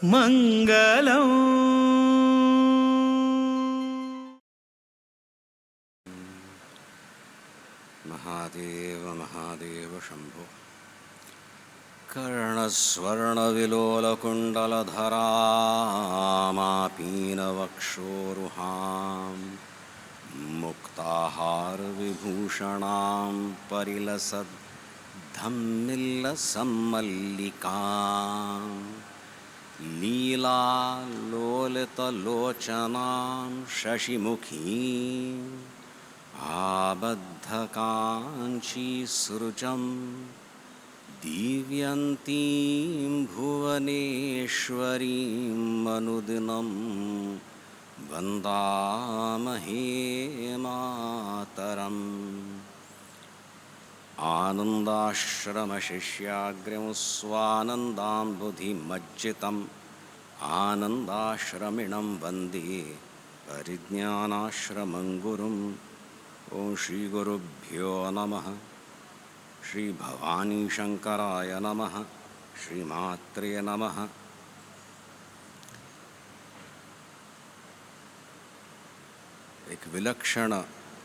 मंगलम। महादेव महादेव शंभो। कर्णस्वर्णविलोलकुण्डलधरामापीनवक्षोरुहां मुक्ताहारविभूषणां परिलसद्धम्मिल्लसम्मल्लिकां लीलालोलितलोचनां शशिमुखीं आबद्धकाञ्चीसृजं दिव्यन्तीं भुवनेश्वरीं अनुदिनं वन्दामहे मातरम्। आनन्दाश्रमशिष्याग्र्यं स्वानन्दाम्बुधिमज्जितम् आनन्दाश्रमिणं वन्दे परिज्ञानाश्रमं गुरुम्। ॐ श्रीगुरुभ्यो नमः। श्रीभवानीशङ्कराय नमः। श्रीमात्रे नमः। एक विलक्षण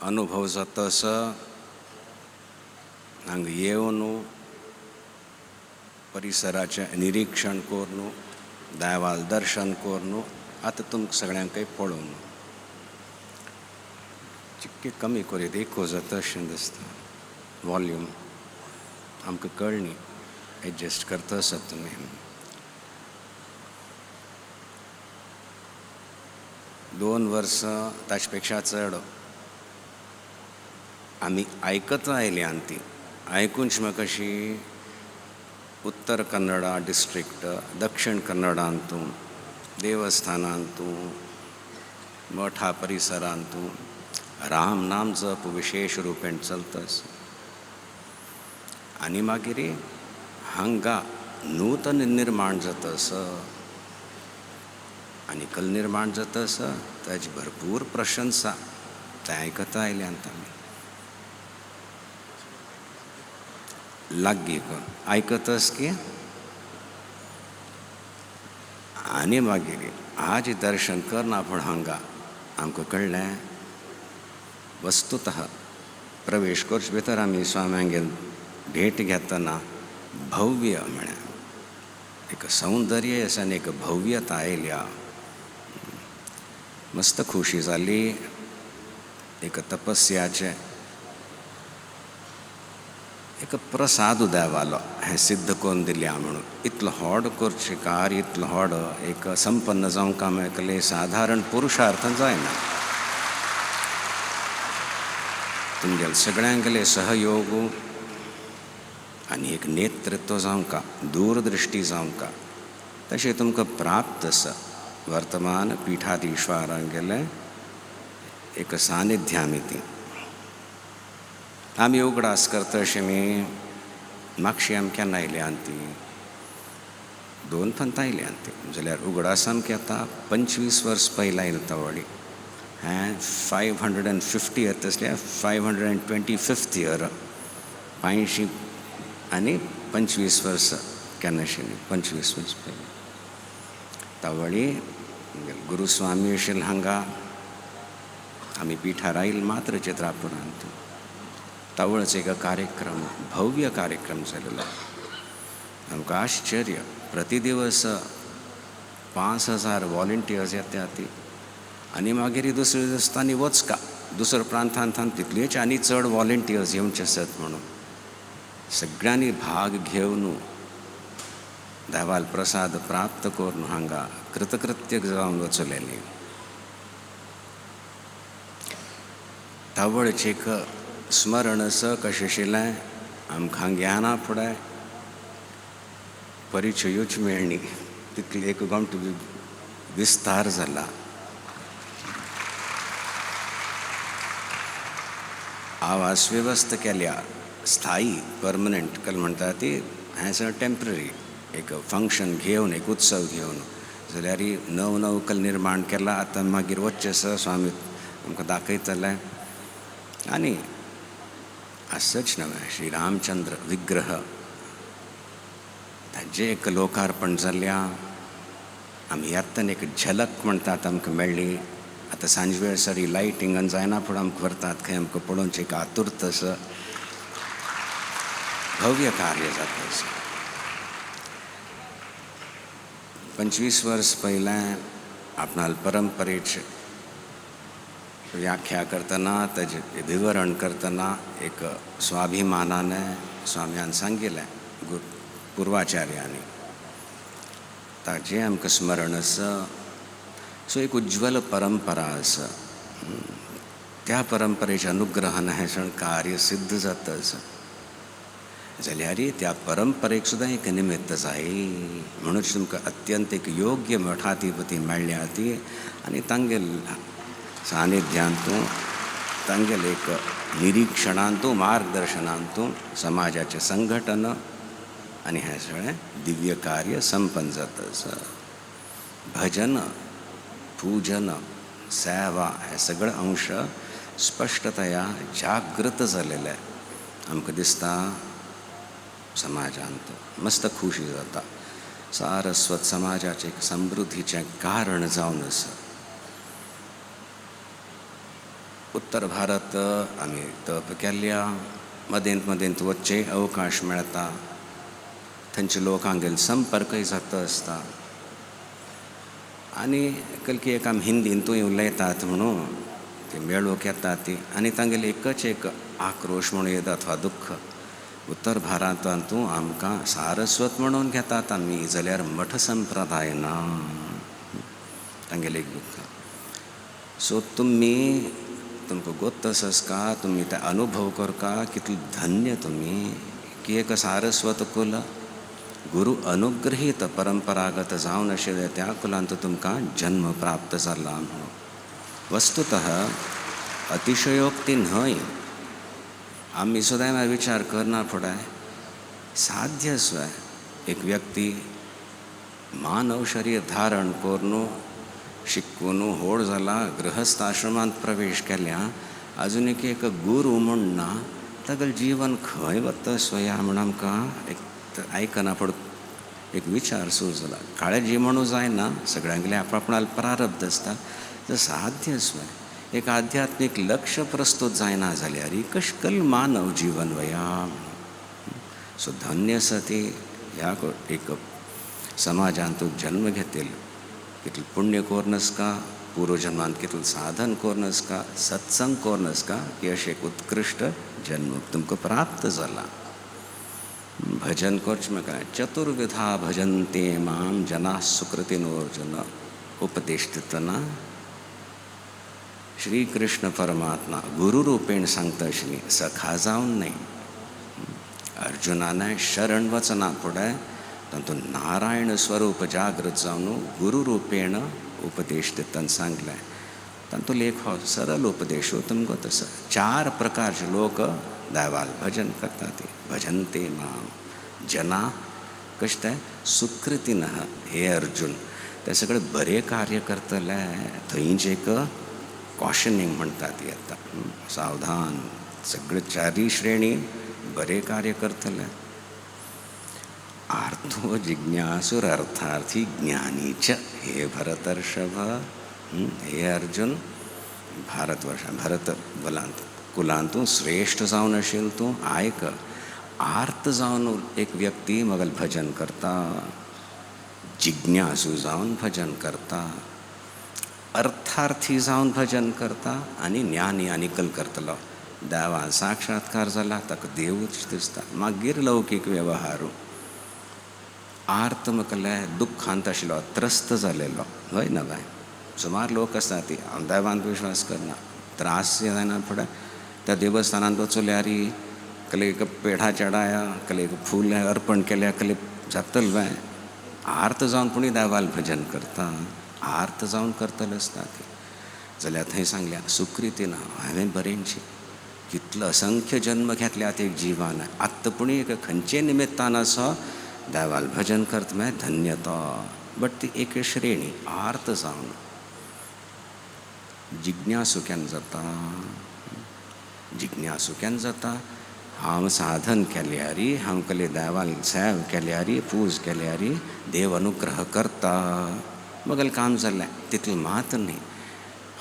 अनुभव जाता आसा। हांगा येवन परिसराचें निरीक्षण करून देवाल दर्शन करून आतां तुमकां सगळ्यांकय पळोवन चिक्के कमी करीत एको जाता अशें दिसता। वॉल्यूम आमकां कळ्ळी एडजस्ट करता आसात तुमी। 2 वर्सां ताचे पेक्षा चड आमी आयकत आयल्या आनी ती आयकूनच म्हाका अशी उत्तर कन्नडा डिस्ट्रिक्ट दक्षिण कन्नडांतू देवस्थानांतू मठा परिसरांतू राम नाम जप विशेष रुपेन चलता आसा। आनी मागीर हांगा नूतन निर्माण जाता आसा आनी कल निर्माण जाता आसा ताजी भरपूर प्रशंसा तें आयकता आयल्यात आमी लागीं आयकतस की। आनी मागीर आज दर्शन करना पूण हांगा आमकां कळ्ळें वस्तुतः प्रवेश करचे भितर आमी स्वाम्यांगेर भेट घेतना भव्य म्हळ्यार एक सौंदर्य आसा आनी एक भव्यता आयल्या। मस्त खोशी जाली। एक तपस्याचें एक प्रसाद देवालो हें सिद्ध करून दिल्या म्हणून इतलो व्हड करचें कार्य इतलो व्हड एक संपन्न जावंक आमकां सादारण पुरुषार्थ जायना। तुमगेले सगळ्यांगेले सहयोग आनी एक नेतृत्व जावंक दूरदृश्टी जावंक तशें तुमकां प्राप्त आसा। वर्तमान पीठाधीश्वरांगेले एक सानिध्यामी ती आमी उगडास करता अशें मी मागशी आमी केन्ना आयल्या आनी ती 2 पंत आयल्या आनी ती जाल्यार उगडास आमकां येता 25 वर्स पयलीं आयले तवळी हें 550 आसल्यार 525th year 85 आनी 25 वर्सां केन्ना आशिल्लीं 25 वर्स पयलीं तवळी गुरुस्वामी आशिल्ले हांगा आमी पिठार आयल मात्र चित्रापुरांत तवळच एक कार्यक्रम भव्य कार्यक्रम जालेलो। आमकां आश्चर्य प्रतिदिवस 5000 वॉलंटियर्स येतात ती आनी मागीर दुसऱ्या दिसतानी वचका दुसऱ्या प्रांतांत तितलेच आनी चड वॉलंटियर्स येवचे आसात म्हणून सगळ्यांनी भाग घेवन देवाल प्रसाद प्राप्त करून हांगा कृतकृत्य जावन वचलेली। तवळचें एक स्मरण आसा कशें आशिल्लें आमकां ज्ञाना फुडें परिचयूच मेळ्ळी तितली एक गोमटो विस्तार जाला। आवास व्यवस्था केल्या स्थायी परमनंट कल म्हणटा ती हें सगळें टेम्पररी एक फंक्शन घेवन एक उत्सव घेवन जाल्यार नव नव कल निर्माण केला। आतां मागीर वचचें आसा स्वामी आमकां दाखयतले। आनी असंच नव्हे श्री रामचंद्र विग्रह ताजें एक लोकार्पण जाल्या। आमी ह्यातल्यान एक झलक म्हणटात आमकां मेळ्ळी. आतां सांजवेळ सरी लायटिंगान जायना फुडें आमकां व्हरतात खंय आमकां पळोवचें एक आतुरत आसा. भव्य कार्य जाता आसा. 25 वर्स पयलें आपणाल परंपरेचे व्याख्या करतना ताजें विवरण करतना एक स्वाभिमानान स्वाम्यान सांगिल्लें पुर्वाचार्यांनी, ताजें आमकां स्मरण आसा. सो एक उज्ज्वल परंपरा आसा, त्या परंपरेच्या अनुग्रहान हें सगळें कार्य सिद्ध जाता आसा. जाल्यार त्या परंपरेक सुद्दां एक निमित्त जाय म्हणून तुमकां अत्यंत एक योग्य मठाधिपती मेळ्ळ्या ती आनी तांगेल सानिध्यांतू तांगेल एक निरीक्षणांतू मार्गदर्शनांतू समाजाचें संघटन आनी हें सगळें दिव्य कार्य संपन्न जाता आसा. भजन, पूजन, सेवा हे सगळे अंश स्पश्टतया जागृत जालेले आमकां दिसता. समाजांत मस्त खुशी जाता. सारस्वत समाजाचें एक समृद्धीचें कारण जावन आसा. उत्तर भारत आमी तप केल्ल्या मदेंत मदेंत वच्चे अवकाश मेळटा, थंयच्या लोकांगेर संपर्कय जाता आसता. आनी कलकी एक आमी हिंदींतूय उलयतात म्हणून ते मेळूंक येतात ती आनी तांगेले एकच एक आक्रोश म्हणूं येता अथवा दुख्ख, उत्तर भारतांतू आमकां सारस्वत म्हणून घेतात आमी जाल्यार मठ संप्रदाय ना, तांगेलें एक दुख्ख. सो तुमी तुमकां गोत्त संस्कार तुमी ते अनुभव करका कितले धन्य तुमी की एक सारस्वत कुल गुरु अनुग्रहीत परंपरागत जावन आशिल्ल्या त्या कुलांत तुमकां जन्म प्राप्त जाला म्हणून. वस्तुतः अतिशयोक्ती न्हय, आमी सुद्दां विचार करना फुडें साध्य आसा एक व्यक्ती मानव शरीर धारण करून शिकून व्हड जाला, गृहस्थाश्रमांत प्रवेश केल्या, अजून एक एक गुरू म्हूण ना, तागेलें जीवन खंय वता स्वया म्हूण आमकां एक आयकना पड एक विचार सुरू जाला. काळजी म्हणूं जायना, सगळ्यांगेलें आपणाले प्रारब्ध आसता. तर साध्य आसा एक आध्यात्मीक लक्ष प्रस्तुत जायना जाल्यार कशकल मानव जीवन वया. सो धन्य आसा ती ह्या एक समाजांत जन्म घेतले, कितलें पुण्य करून आसका, पूर्वजन्मांत कितलें साधन करून आसका, सत्संग करून आसका की अशें एक उत्कृश्ट जन्म तुमकां प्राप्त जाला. भजन करचें म्हाका चतुर्विधा भजन्ते मां जना सुकृतिनोर्जुन उपदेश दितना श्री कृष्ण परमात्मा गुरुरूपेण सांगता आशिल्ली, सखा जावन न्हय. अर्जुनान शरण वचना फुडें तातूंत नारायण स्वरूप जागृत जावन गुरुरूपेण उपदेश दितना सांगलें. तातूंत लेख हो सरळ उपदेश तुमकां तसो 4 प्रकारचे लोक देवाल भजन करता ते भजनते मां जना कशें तें सुकृतीन. हे अर्जुन ते सगळे बरें कार्य करतले, थंयच एक कॉशनिंग म्हणटा ती येता, सावधान, सगळे 4 श्रेणी बरें कार्य करतले. आर्थो जिज्ञासुर अर्थार्थी ज्ञानीच हे भरतर्षभ, हे अर्जुन भारतवर्ष भरत बलांत कुलांतू श्रेष्ठ जावन आशिल्लो तूं आयक. आर्त जावन एक व्यक्ती मगल भजन करता, जिज्ञासू जावन भजन करता, अर्थार्थी जावन भजन करता आनी ज्ञानी आनी कल करतलो. देवा साक्षात्कार जाला ताका देवूच दिसता. मागीर लौकीक वेव्हारू आर्त म्हटल्यार दुख्खांत आशिल्लो, त्रस्त जालेलो, हय ना बाय? सुमार लोक आसता ती देवान विश्वास करना, त्रास जायना फुडें त्या देवस्थानांत वचल्यार कले एक पेढा चडाया, कले एक फूल अर्पण केल्या, कले जातल बाय. आर्त जावन पुणी देवाल भजन करता, आर्त जावन करतले आसता ती. जाल्यार थंय सांगल्या सुकृती ना, हांवें बरेंची कितलो असंख्य जन्म घेतल्यात एक जिवान, आत्तां पुणी एक खंयचे निमित्तान असो देवाल भजन करता म्हळ्यार धन्य तो. बट ती एक श्रेणी आर्त जावन जिज्ञासू केन्ना जाता, जिज्ञासू केन्ना जाता, हांव साधन केल्यार, हांव कले देवाल सेव केल्यार, पूज केल्यार देव अनुग्रह करता. मगल काम जालें तितलें मात न्ही.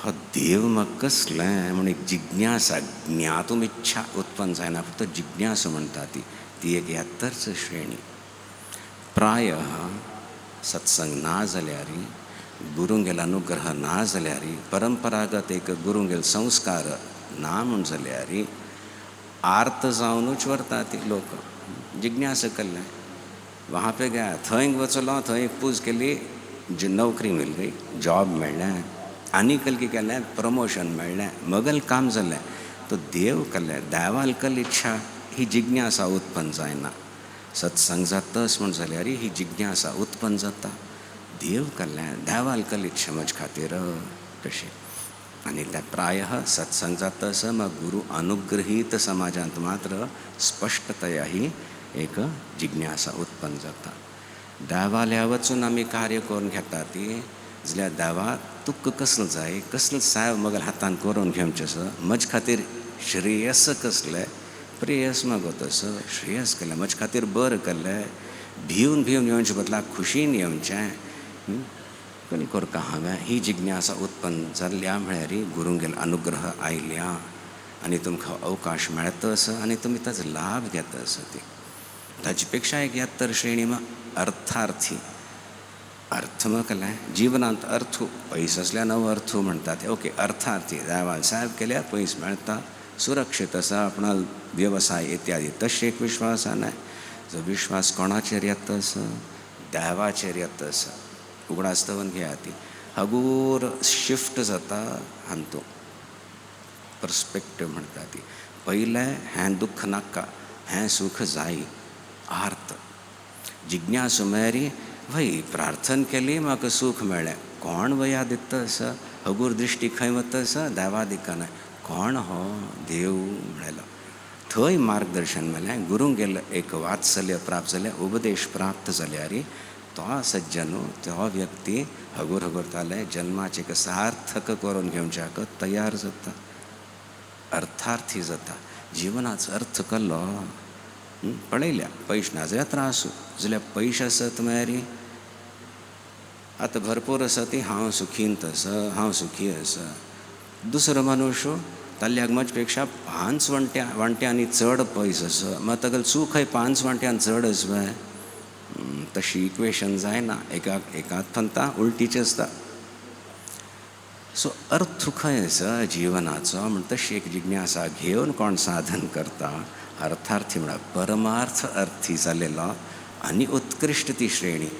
हो देव म्हाका कसलें म्हूण एक जिज्ञासा, ज्ञातूम इच्छा उत्पन्न जायना, फक्त जिज्ञासा म्हणटा ती, ती एक यात्तरच श्रेणी. प्राय सत्संग ना जाल्यार, गुरूंगेल अनुग्रह ना जाल्यार, परंपरागत एक गुरूंगेल संस्कार ना म्हूण जाल्यार आर्त जावनूच व्हरता ती लोक. जिज्ञासा केल्लें वहाँ पे गया, थंय वचलो, थंय पूज केली, नोकरी मिल गई, जॉब मेळ्ळें, आनी कल केलें, प्रमोशन मेळ्ळें, मगल काम जालें. तो देव केलें, देवाल कल इच्छा ही जिज्ञासा उत्पन्न जायना. सत्संग जातच म्हूण जाल्यार ही जिज्ञासा उत्पन्न जाता, देव कल्याण देवाल कल इच्छा म्हजे खातीर तशें. आनी त्या प्राय सत्संग जातस मग गुरु अनुग्रहीत समाजांत मात्र स्पश्टतया ही एक जिज्ञासा उत्पन्न जाता. देवाल्या वचून आमी कार्य करून घेता ती जाल्यार देवा तुका कसलो जाय, कसलो सायब मगल हातान करून घेवचें आसा, म्हजे खातीर श्रेयस कसलें, प्रेयस मगो तसो श्रेयस केलें, म्हजे खातीर बरें केलें, भिवन भिवन येवचे बदला खुशीन येवचें कली करता हांवें, ही जिज्ञासा उत्पन्न जाल्ल्या म्हळ्यार गुरूंगेल अनुग्रह आयल्या आनी तुमकां अवकाश मेळटा आसा आनी तुमी ताजो लाभ घेता आसा. ती ताजे पेक्षा एक यात्तर श्रेणी मा अर्थार्थी. अर्थ केलें जिवनांत अर्थ, पयस आसल्यार नवो अर्थ म्हणटा ते, ओके अर्थार्थी देवान साहेब केल्यार पयस मेळटा, सुरक्षीत आसा, आपणा वेवसाय इत्यादी तशें एक विश्वास आसा. जो विश्वास कोणाचेर येता आसा, देवाचेर येता आसा. उगडास दवरून घेया ती हगूर शिफ्ट जाता हांतू पर्सपेक्टीव म्हणटा ती. पयलें हें दुख्ख नाका, हें सूख जाय, आर्त जिज्ञासू म्हळ्यार वय प्रार्थना केली म्हाका सूख मेळ्ळें, कोण वया दिता आसा, हगूर दृश्टी खंय वता आसा, देवा दिकाना, कोण हो देव म्हणलो. थंय मार्गदर्शन मेळ्ळें, गुरूंगेल एक वात्सल्य प्राप्त जालें, उपदेश प्राप्त जाल्यार तो सज्जन तो व्यक्ती हगूर हगूर ताले जन्माचें एक सार्थक करून घेवच्याक तयार जाता, अर्थार्थी जाता. जिवनाचो अर्थ केलो पळयल्या पयशे ना जाल्यार त्रास, जाल्यार पयशे आसत म्हळ्यार आतां भरपूर आसा ती हांव सुखींत आसा, हांव सुखी आसा. दुसरो मनुष्य ताल्ल्याक म्हजे पेक्षा 5 वांट्यांनी चड पयस आसा, मात ताका सूख 5 वांट्यान चड आसा. तशी इक्वेशन जायना, एकाक एकात थंता उलटीचें आसता. सो अर्थ खंय आसा जिवनाचो म्हण तशी एक जिज्ञासा घेवन कोण साधन करता अर्थार्थी म्हळ्यार परमार्थ अर्थी जालेलो आनी उत्कृश्ट ती श्रेणी.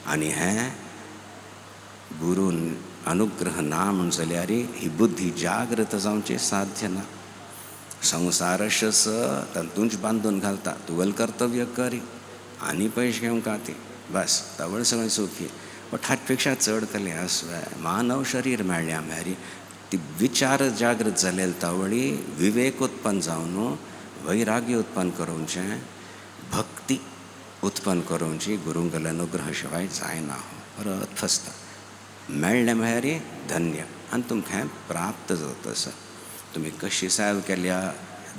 आनी हें गुरून अनुग्रह ना म्हूण जाल्यार ही बुद्धी जागृत जावची साध्य ना. संवसारश तातूंच बांदून घालता, तुवें कर्तव्य करी आनी पयशे घेवंक ती बस तवळ सगळें सुखी. बट हाचे पेक्षा चड कलें आसवे मानव शरीर मेळ्ळ्या म्हळ्यार ती विचार जागृत जालेल तावळी विवेक उत्पन्न जावन वैराग्य उत्पन्न करोवचें, भक्ती उत्पन्न करोवची गुरूंगेल अनुग्रह शिवाय जायना. परत फसता मेळ्ळें म्हळ्यार धन्य आनी तुमकां प्राप्त जाता आसा. तुमी कशी सेवा केल्या,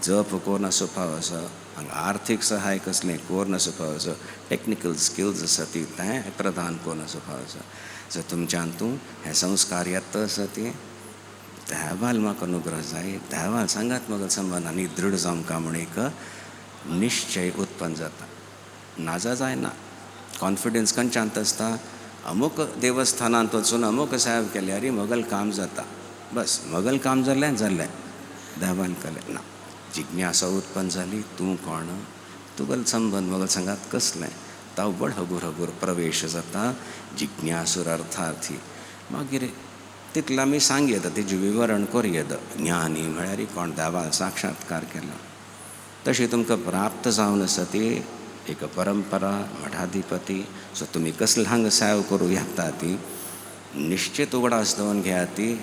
जप कोन्न आसोवपा आसा, हांगा आर्थीक सहाय कसलें कोन्न आसोवपा आसा, टॅक्निकल स्किल्स आसा ती तें प्रदान कोन्न आसोवपा आसा. जर तुमच्यान तूं हें संस्कार येता आसा ती देवाल म्हाका अनुग्रह जाय, देवाल सांगात म्हाका संबंद आनी दृढ जावंक म्हूण एक निश्चय उत्पन्न जाता. नाजा जायना कॉन्फिडन्स खंयच्यांत आसता, अमूक देवस्थानांत वचून अमूक साहेब केल्यार मगल काम जाता, बस मगल काम जालें जालें देवान केलें ना. जिज्ञासा उत्पन्न जाली, तूं कोण, तुगल संबंद मगल सांगात कसलें, तावड हगूर हगूर प्रवेश जाता जिज्ञासूर अर्थार्थी. मागीर तितलें आमी सांग येता, तेजें विवरण करूं येता. ज्ञानी म्हळ्यार कोण देवान साक्षात्कार केला तशें तुमकां प्राप्त जावन आसा ती एक परंपरा मठाधिपती. सो तुमी कसलें हांगा सेवा करूं येता ती निश्चित उगडास दवरून घेया ती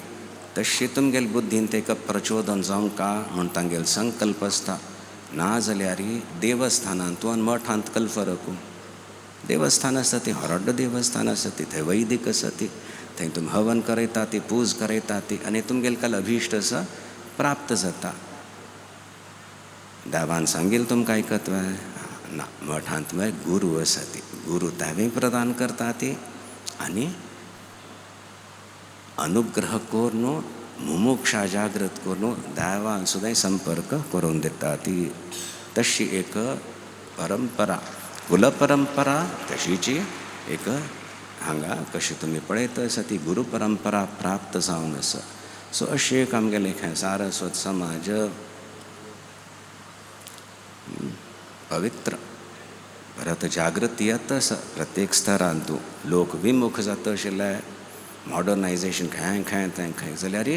तशी तुमगेले बुद्दीन तेका प्रचोदन जावंक म्हूण तांगेलो संकल्प आसता. ना जाल्यार देवस्थानांत तूं आनी मठांत कल फरक. देवस्थान आसता ती हरड्ड देवस्थान आसता ती, थंय वैदीक आसा ती, थंय तुमी हवन करयता ती, पूज करयता ती आनी तुमगेले काल अभिश्ट आसा प्राप्त जाता. देवान सांगील तुमकां आयकत ना. मठांत मागीर गुरू आसा ती, गुरू तांवें प्रदान करता ती आनी अनुग्रह करून मुमुक्षा जागृत करून दैवान सुद्दां संपर्क करून दिता. ती तशी एक परंपरा, कुलपरंपरा तशीची एक हांगा कशी तुमी पळयत आसा ती गुरू परंपरा प्राप्त जावन आसा. सो अशी एक आमगेलें सारस्वत समाज पवित्र परत जागृती येता आसा प्रत्येक स्तरान. तूं लोक विमुख जाता आशिल्ले, मॉडर्नायजेशन खंय खंय थंय खंय जाल्यार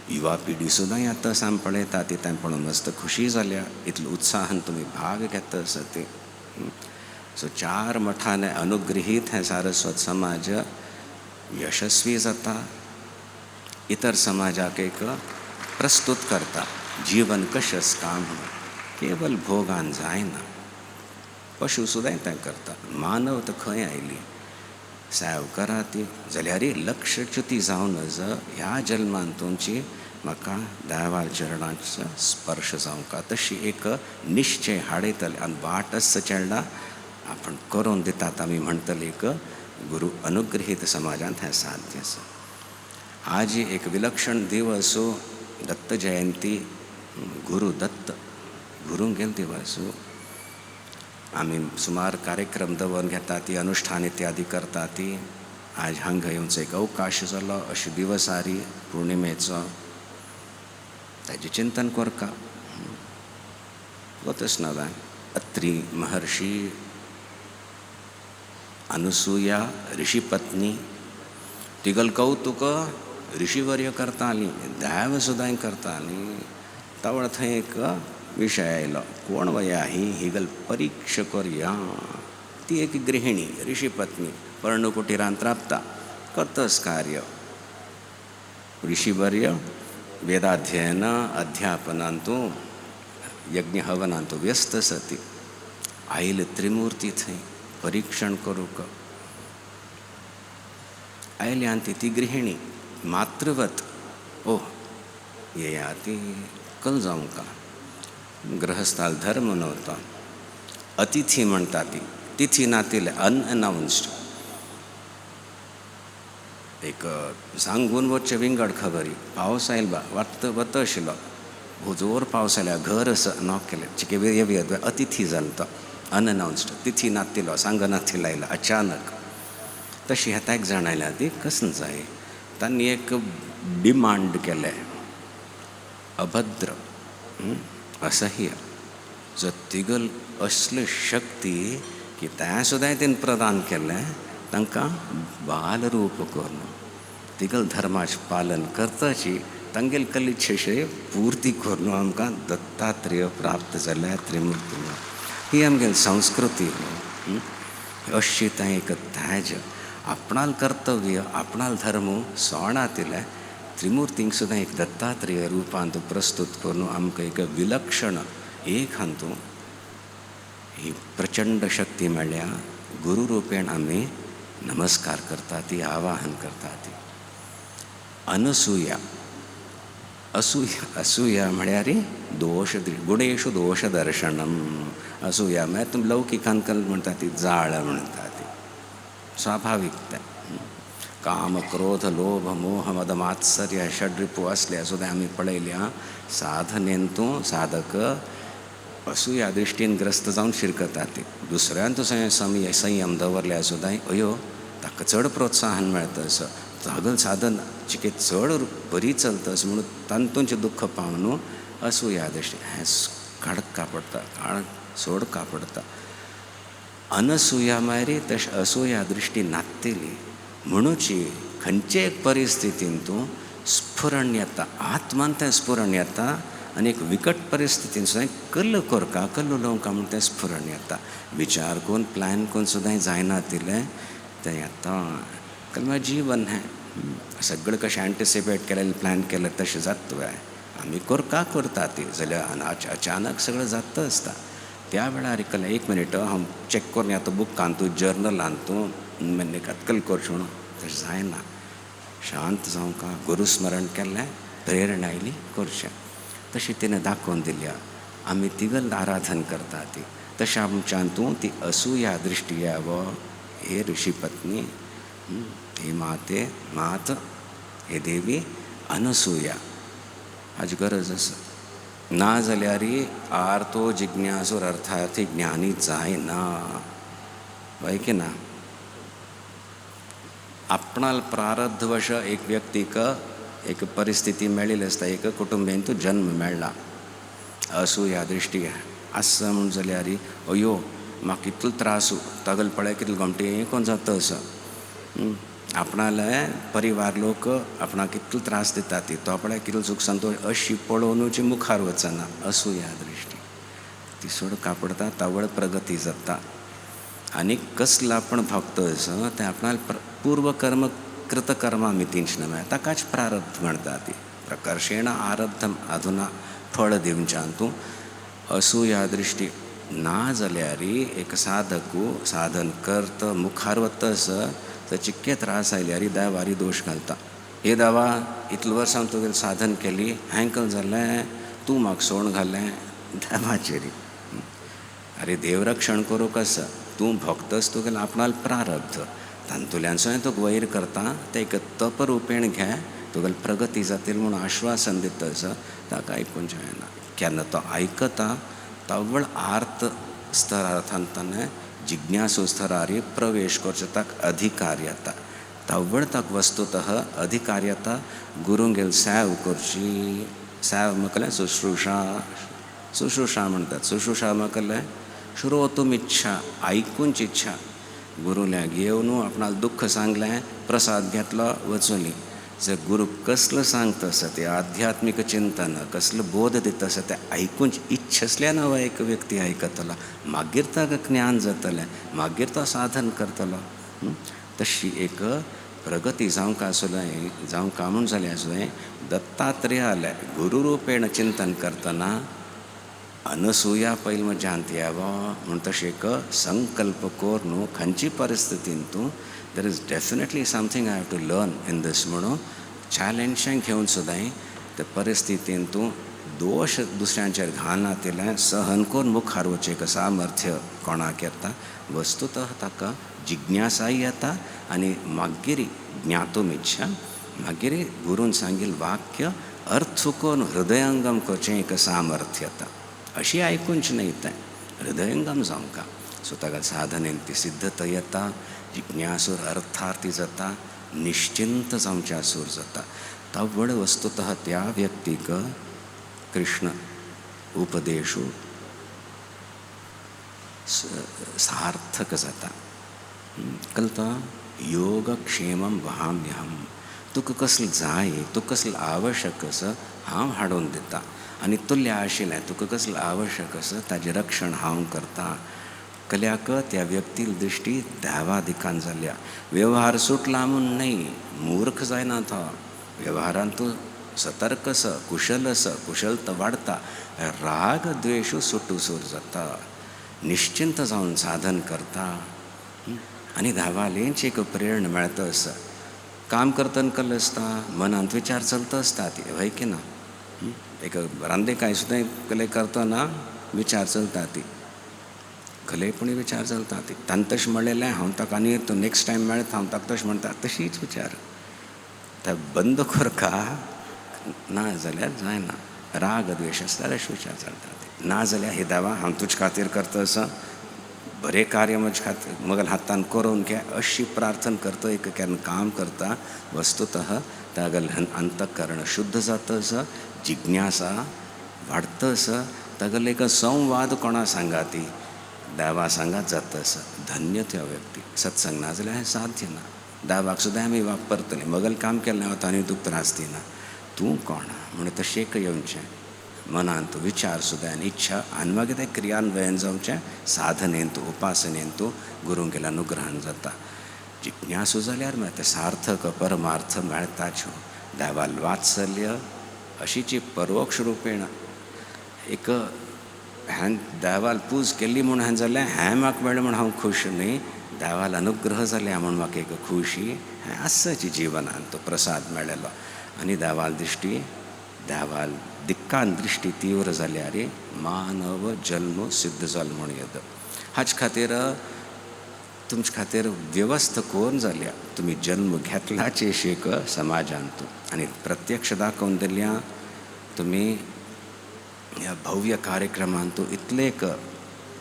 युवा पिढी सुद्दां येता आसा आमी पळयता ती तें पळोवन मस्त खुशी जाल्या. इतलो उत्साहान तुमी भाग घेता आसा ती. सो चार मठाने अनुगृहीत हें सारस्वत समाज यशस्वी जाता, इतर समाजाक एक प्रस्तुत करता जीवन कशें काम म्हणून. केवल भोगान जायना, पशु सुद्दां तें करता, मानव तर खंय आयली सेव करा ती जाल्यार लक्षच्युती जावन नज ह्या जल्मान तुमची म्हाका देवा चरणाचो स्पर्श जावंक तशी एक निश्चय हाडयतले आनी वाट आसता चेडणा आपण करून दितात आमी म्हणटले एक गुरू अनुग्रहीत समाजांत हें साध्य आसा. आज एक विलक्षण दिवस दत्त जयंती, गुरू दत्त गुरूंगेल दिवस. आमी सुमार कार्यक्रम दवरून घेता ती, अनुष्ठान इत्यादी करता ती. आज हांगा येवचो एक अवकाश जालो अशे दिवसारी पुर्णिमेचो, ताजें चिंतन करका वतच नव्यान. अत्री महर्षी, अनुसुया ऋषीपत्नी, तिगल कौतुक ऋषीवर्य करताली, दैव सुद्दां करताली. तवळ थंय एक विशय आयलो, कोण वया ही हिगल परीक्षा करया. ती एक गृहिणी ऋषीपत्नी, पर्णकुटीरांत राबता, करतस कार्य, ऋषीवर्य वेदाध्ययन अध्यापनांतू यज्ञ हवनांतू व्यस्त सती. आयल त्रिमूर्ती थंय परीक्षण करूंक आयल्या ती ती गृहिणी मातृवत. ओह येया ती कल जावंक गृहस्थाल धर्म नव्हता. अतिथी म्हणटा ती, तिथी नातिले अनअनाउन्स्ड, एक सांगून वचचे विंगड खबरी. पावस आयल बा वत वत आशिल्लो, जोर पावस आयल्या, घर आसा नॉक केलें, चिके येवया अतिथी जालो तो अनअनाउन्स्ड, तिथी नातिलो सांगनातिलो आयलो अचानक. तशी हेता एक जाण आयल्या ती कसन जाय, तांणी एक डिमांड केलें, अभद्र असह्य जो तिगल असली शक्ती की तें सुद्दां तेणें प्रदान केलें तांकां बालरूप करून तिगल धर्माचें पालन करताची तांगेल कलिच्छे पूर्ती करून आमकां दत्तात्रेय प्राप्त जाल्या त्रिमूर्ती. ही आमगेली संस्कृती अशी तें एक तेज आपणाल कर्तव्य आपणाल धर्म सोणातिलें त्रिमूर्तींक सुद्दां एक दत्तात्रेय रुपांत प्रस्तुत करून आमकां एक विलक्षण एक हातूंत ही प्रचंड शक्ती मेळ्ळ्या. गुरू रुपेण आमी नमस्कार करता ती, आवाहन करता ती. अनसुया, असूया, असूया म्हळ्यार दोश, गुणेशु दोश दर्शनम. असूया म्हळ्यार तुमी लौकिकान म्हणटा ती जाळ म्हणटा ती, स्वाभावीक तें. काम क्रोध लोभ मोह मद मात्सर्य षड्रिपू असले सुद्दां आमी पळयल्या. साधनेन तूं साधक असूया दृश्टीन ग्रस्त जावन शिरकता ती. दुसऱ्यान तूं संयम दवरल्यार सुद्दां अयो ताका चड प्रोत्साहन मेळटा असो तागल साधन चिके चड बरी चलता अशें म्हणून तातूंचें दुख्ख पावन असूया दृश्टी हें काडका पडटा, काळ सोडका पडटा. अनसुया मागीर तशें असूया दृश्टी नात्तेली म्हणूची खंयचे एक परिस्थितीन तूं स्फुरण येता, आत्मान तें स्फुरण येता आनी एक विकट परिस्थितीन सुद्दां कल्ल करका कल्ल उलोवंका म्हूण तें स्फुरण येता. विचार करून प्लॅन करून सुद्दां जायना तिलें तें येता. कल जीवन हें सगळें कशें एन्टिसिपेट केलें प्लॅन केलें तशें जाता. आमी करका करता ती जाल्यार अचानक सगळें जाता आसता. त्या वेळार कल एक मिनीट हांव चॅक करून येता बुकांतू जर्नलांतू अटकल करचें म्हणून तशें जायना. शांत जावंका, गुरुस्मरण केल्लें, प्रेरणा आयली करचें. तशी तिणें दाखोवन दिल्या. आमी तिगल आराधन करता ती. तशें आमच्यान तूं ती असूया दृश्टी यावो हे ऋषीपत्नी, हे माते मात हे देवी अनसुया हाजी गरज आसा. ना जाल्यार आर्तो जिज्ञासूर अर्थार्थी ज्ञानी जायना. हय की ना? आपणाल प्रारब्धवश एक व्यक्तीक एक परिस्थिती मेळिल्ली आसता, एक कुटुंबेंत जन्म मेळ्ळा. असूया दृश्टी आसा म्हूण जाल्यार अयो म्हाका कितलो त्रास तागेलो पळय कितलो गोमटे कोण जाता असो आपणाले परिवार लोक आपणाक कितलो त्रास दिता ती तो पळय कितलो सुख संतोश अशी पळोवनूची मुखार वचना. असूया दृश्टी ती सोड कापडता तावळ प्रगती जाता. आनी कसलो आपण भक्त असो तें आपणाक पूर्वकर्म कृतकर्मा मितींच न्हय ताकाच प्रारब्ध म्हणटा ती. प्रकर्षेण आरब्धम अधुना फळ दिवच्यान तूं असूया दृश्टी ना जाल्यार एक साधकू साधन करत मुखार वता आसा तर चिक्के त्रास आयल्यार देवारी दोश घालता. हे देवा इतले वर्सां तुगेलें साधन केली हांवें कल जालें तूं म्हाका सोण घालें देवाचेर. अरे देव रक्षण करूंक आसा तूं भक्तच तुगेलें आपणाल प्रारब्ध तातूंतल्यान सुद्दां तुका वयर करता तें एक तपरुपेण घे तुगेली प्रगती जातली म्हूण आश्वासन दिता आसा ताका आयकून जायना. केन्ना तो आयकता तवळ आर्त स्तरार्थांतने जिज्ञासू स्तरार प्रवेश करचो ताका अधिकार येता. तवळ ताका वस्तुतः अधिकार येता गुरूंगेल सेव करची. सेव म्हळ्यार शुश्रूषा. शुश्रूषा म्हणटात. शुश्रूषा म्हळ्यार श्रोतुम इच्छा आयकूंची इच्छा. गुरूल्या घेवन आपणाक दुख्ख सांगलें प्रसाद घेतलो वचुनी. जर गुरू कसलो सांगता आसा तें आध्यात्मीक चिंतन कसलो बोध दिता आसा तें आयकूंच इच्छसल्यान हो एक व्यक्ती आयकतलो मागीर ताका ज्ञान जातलें मागीर तो साधन करतलो. तशी एक प्रगती जावंक आसलें जावंक म्हूण जालें आसलें दत्तात्रेयालें गुरुरुपेण चिंतन करतना अनसुया पयलीं म्हज्यांत यावो म्हूण तशें एक संकल्प कर न्हू खंयची परिस्थितीन तूं there is definitely something I have to learn in this म्हणून चॅलेंजशें घेवन सुद्दां त्या परिस्थितीन तूं दोश दुसऱ्यांचेर घालना सहन करून मुखार वचचें एक सामर्थ्य कोणाक येता वस्तुतः ताका जिज्ञासाय येता आनी मागीर ज्ञातूम इच्छा मागीर गुरून सांगिल्लें वाक्य अर्थ करून हृदयंगम करचें एक सामर्थ्य येता. अशी आयकूंच न्हय तें हृदयंगम जावंक सो ताका साधनेन ती सिद्धता येता जिज्ञासूर अर्थार्थी जाता निश्चिंत जावचें आसूर जाता. तवळ वस्तुतः त्या व्यक्तीक कृष्ण उपदेशू सार्थक जाता. कळटा योगक्षेमम वहाम्यहम तुका कसलें जाय तुका कसलें आवश्यक आसा हांव हाडून दिता आनी तुल्य आशिल्लें तुका कसलें आवश्यक आसा ताजें रक्षण हांव करता. कल्याक त्या व्यक्तील दृश्टी देवा दिकान जाल्या. व्यवहार सुटला म्हूण न्हय मूर्ख जायना तो व्यवहारान तूं सतर्क आसा कुशल आसा कुशलता वाडता राग द्वेशू सुटूसूर जाता निश्चिंत जावन साधन करता आनी धावालेंच एक प्रेरणा मेळता आसा. काम करतना कल्ल आसता मनांत विचार चलता आसता ती हय की ना. एक रांदे काय सुद्दां कले करतना विचार चलता ती खलेपणी विचार चलता ती तांकां तशें म्हणलेलें हांव ताका आनी तो नेक्स्ट टायम मेळटा हांव ताका तशें म्हणटा तशीच विचार ते बंद करका ना जाल्यार जायना. राग द्वेश आसल्यार अशे विचार चलता ते ना जाल्यार हे देवा हांव तुजे खातीर करता आसा बरें कार्य म्हजे खातीर म्हगेल्या हातान करून घे अशी प्रार्थना करता एक केन्ना काम करता वस्तुतः तागेलें अंतःकरण शुद्ध जाता आसा जिज्ञासा वाडता आसा तागेलो एक संवाद कोणा सांगा ती देवा सांगात जाता आसा. धन्य त्या व्यक्ती. सत्संग ना जाल्यार हें साध्य ना. देवाक सुद्दां आमी वापरतले मगल काम केलें वता आनी तुका त्रास दिना तूं कोण म्हण तशें एक येवचें मनांत विचार सुद्दां आनी इच्छा आनी मागीर तें क्रियान्वयन जावचें साधनेन तूं उपासनेन तूं गुरूंगेल्या अनुग्रहान जाता. जिज्ञासू जाल्यार मागीर तें सार्थक परमार्थ मेळटाच. देवाल वात्सल्य अशीची परोक्ष रुपेण एक हांवें देवाल पूज केली म्हूण हांवें जालें हें म्हाका मेळ्ळें म्हूण हांव खूश न्हय देवाल अनुग्रह जाल्या म्हूण म्हाका एक खुशी हें आसाची जिवनान तो प्रसाद मेळ्ळेलो. आनी देवाल दृश्टी देवाल दिक्कान दृश्टी तीव्र जाल्यार मानव जल्म सिद्ध जालो म्हूण येता. हाचे खातीर तुमचे खातीर व्यवस्था कोण जाल्या तुमी जन्म घेतलाचे शेक समाजांत आनी प्रत्यक्ष दाखोवन दिल्या तुमी ह्या भव्य कार्यक्रमांत इतलेक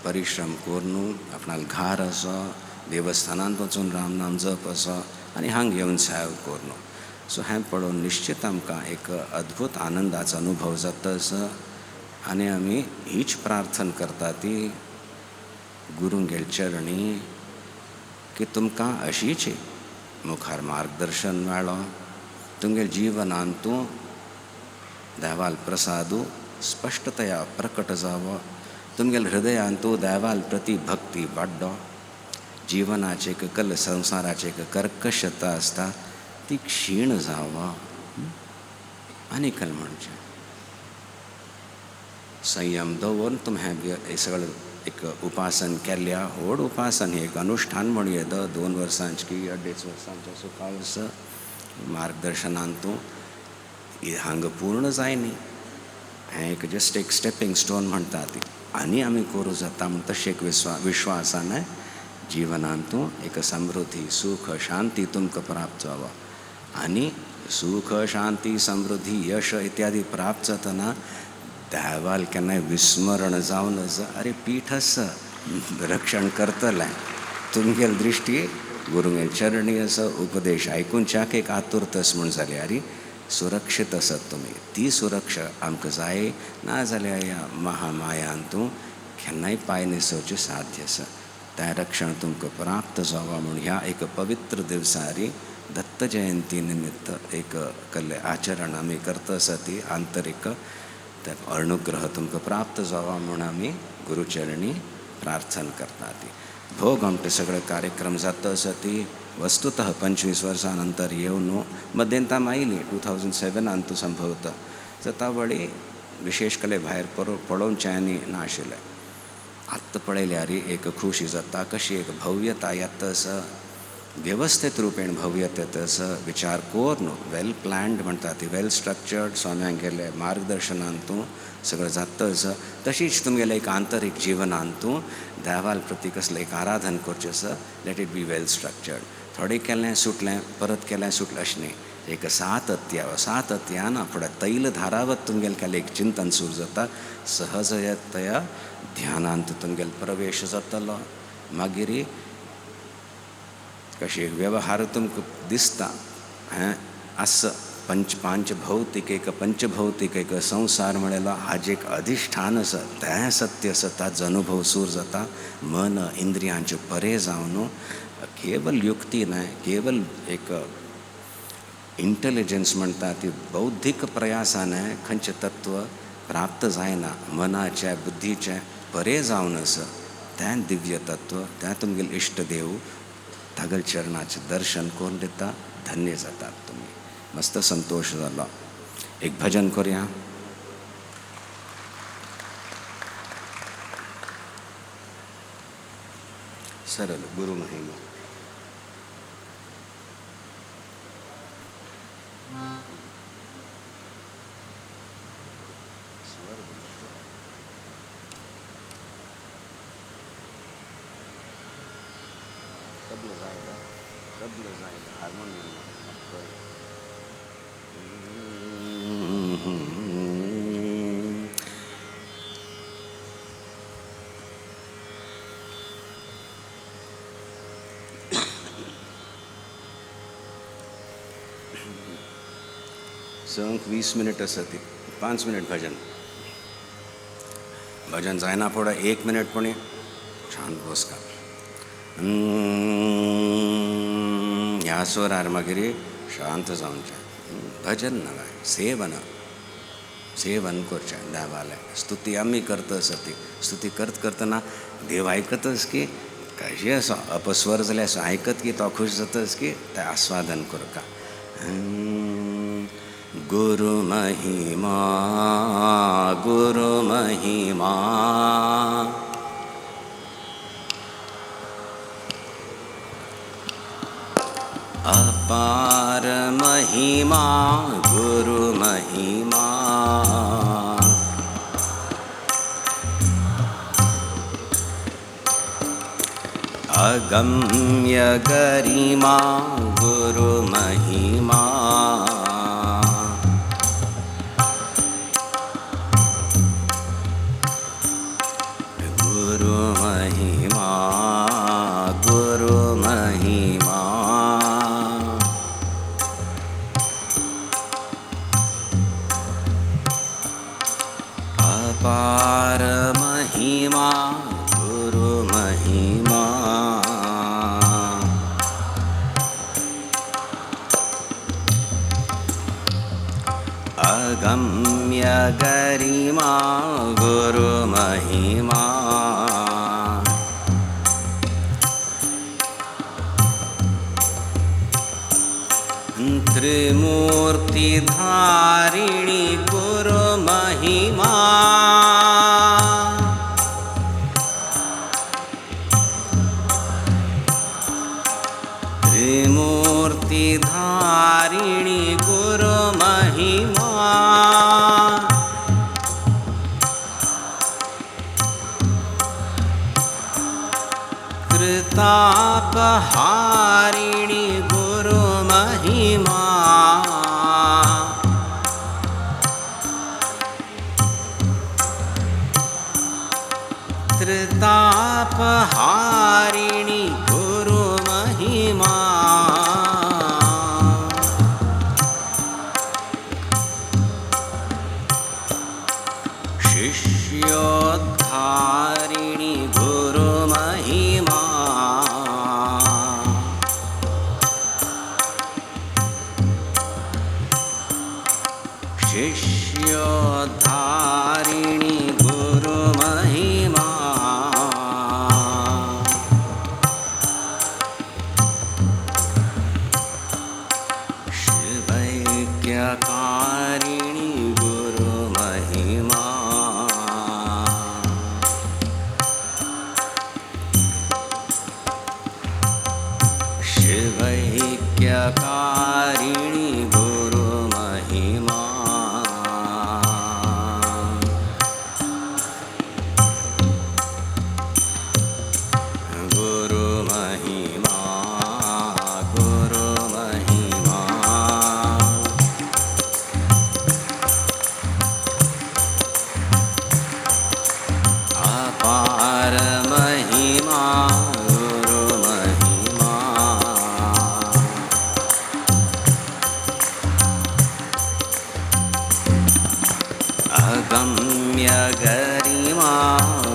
परिश्रम करून आपणाल घार आसा देवस्थानांत वचून रामनाम जप आसा आनी हांग येवन सेव करून सो हें पळोवन निश्चित आमकां एक अद्भुत आनंदाचो अनुभव जाता आसा आनी आमी हीच प्रार्थना करता ती गुरूंगेल चरणी की तुमकां अशीच मुखार मार्गदर्शन मेळो तुमगेल जिवनांतू देवाल प्रसादू स्पश्टतया प्रकट जावो तुमगेल हृदयांतू देवाल प्रती भक्ती वाडो जिवनाचे एक कल संवसाराचे एक कर्कशता आसता ती क्षीण जावो आनी कल म्हणचें संयम दवरून तुम हें सगळें एक उपासन केल्या व्हड उपासन हें एक अनुष्ठान म्हणू येता 2 वर्सांचे की 2.5 वर्सांचें असो काळ आसा मार्गदर्शनान तूं हांगा पूर्ण जायनी हें एक जस्ट एक स्टेपिंग स्टोन म्हणटा ती आनी आमी करूं जाता म्हण तशें एक विश्वासान जिवनान तूं एक समृद्धी सुख शांती तुमकां प्राप्त जावो आनी सुख शांती समृद्धी यश इत्यादी प्राप्त जातना देवाल केन्नाय विस्मरण जावन आसा अरे पीठ आसा रक्षण करतलें तुमगेल दृश्टी गुरुंगेल चरणी आसा उपदेश आयकुच्याक एक आतुरतस म्हूण जाल्यार सुरक्षीत आसात तुमी ती सुरक्षा आमकां जाय ना जाल्यार ह्या महामायान तूं केन्नाय पांय न्हेसोवचें साध्य आसा तें रक्षण तुमकां प्राप्त जावं म्हूण ह्या एक पवित्र दिवसारी दत्त जयंती निमित्त एक कल्ले आचरण आमी करता आसा ती आंतरीक ते अनुग्रह तुमकां प्राप्त जावा म्हूण आमी गुरुचरणी प्रार्थना करता ती भोग आमचे सगळे कार्यक्रम जाता आसा ती वस्तुतः 25 वर्सां नंतर येवन मध्यंतरान आयली 2007 तूं संभवता जाता वळी विशेश कले भायर पळोवचें आनी नाशिल्लें आत्तां पळयल्यार एक खुशी जाता कशी एक भव्यता येता आसा व्यवस्थीत रुपेण भव्यता येता आसा विचार करून वेल प्लॅन्ड म्हणटा ती वेल स्ट्रक्चर्ड स्वाम्यांगेले मार्गदर्शनान तूं सगळें जाता आसा तशीच तुमगेलें एक आंतरीक जिवनान तूं देवाल प्रती कसलें एक आराधन करचें आसा let it be well structured थोडें केलें सुटलें परत केलें सुटलें अशें न्ही एक सातत्य सातत्यान फुडें तैल धारावत तुमगेलें केलें एक चिंतन सुरू जाता सहजतया ध्यानांत तुमगेलो प्रवेश जातलो मागीर कशें व्यवहार तुमकां दिसता हें आसा पंच भौतीक एक पंचभौतीक एक संवसार म्हणलेलो हाजें एक अधिश्ठान आसा तें सत्य आसा ताजो अनुभव सूर जाता मन इंद्रियांचे परे जावन केवल युक्ती न्हय केवल एक इंटेलिजन्स म्हणटा ती बौद्धीक प्रयासान खंयचें तत्व प्राप्त जायना मनाच्या बुद्धीचें परे जावन आसा तें दिव्य तत्व तें तुमगेलें इश्ट देव तागल चरणाचें दर्शन करून दिता धन्य जातात तुमी मस्त संतोश जालो एक भजन करूया सरल गुरु महिमा तबलं जायदा हार्मोनियम संक 20 मिनिट आसा ती 5 मिनिट भजन भजन जायना फुडें 1 मिनिट पण शांत बसका ह्या स्वरार मागीर शांत जावचें भजन नव्हें सेवन सेवन करचें देवालें स्तुती आमी करता आसा ती स्तुती करत करतना देव आयकतच की कशें आसा अपस्वर जाल्यार असो आयकत की तो खूश जातच की तें आस्वादन करता गुरु महिमा गुरु महिमा अपार महिमा गुरु महिमा अगम्य गरिमा गुरु महिमा। गुरु महिमा गुरु महिमा। अपार महिमा गुरु महिमा। अगम्य गरिमा गुरु महिमा। त्रिमूर्ति धारिणी गुरु महिमा। त्रिमूर्ति धारिणी गुरु महिमा। कृतापहारिणी गुरु महिमा। त्रितापहारिणी गुरु महिमा। शिष्योद्धारिणी गुरु महिमा। शिष्योद्धारिणी गुरु महिमा। शिवैक्यकारिणी गुरु महिमा। शिवैक्यकारिणी गुरु महिमा। गुरु महिमा गुरु महिमा। अपार महिमा गुरु महिमा। अगम्य गरिमा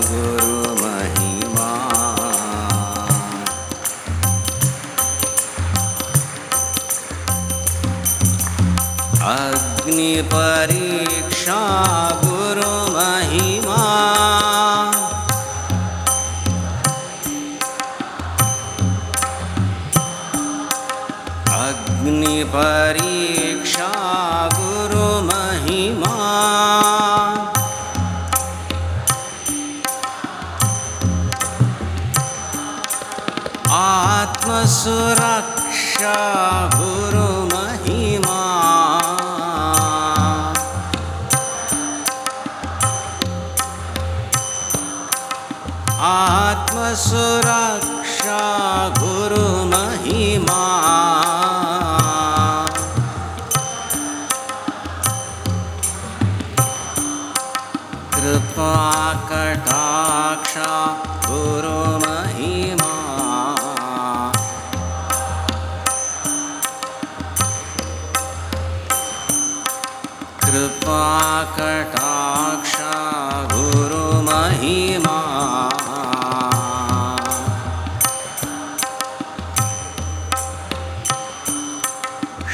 गुरु महिमा। अग्नि परीक्षा गुरु महिमा। अग्नि परीक्षा गुरु महिमा। आत्मसुरक्षा गुरु महिमा। आत्मसुरक्षा गुरु महिमा। कृपा कटाक्षा गुरु महिमा। कृपा कटाक्षा गुरु महिमा।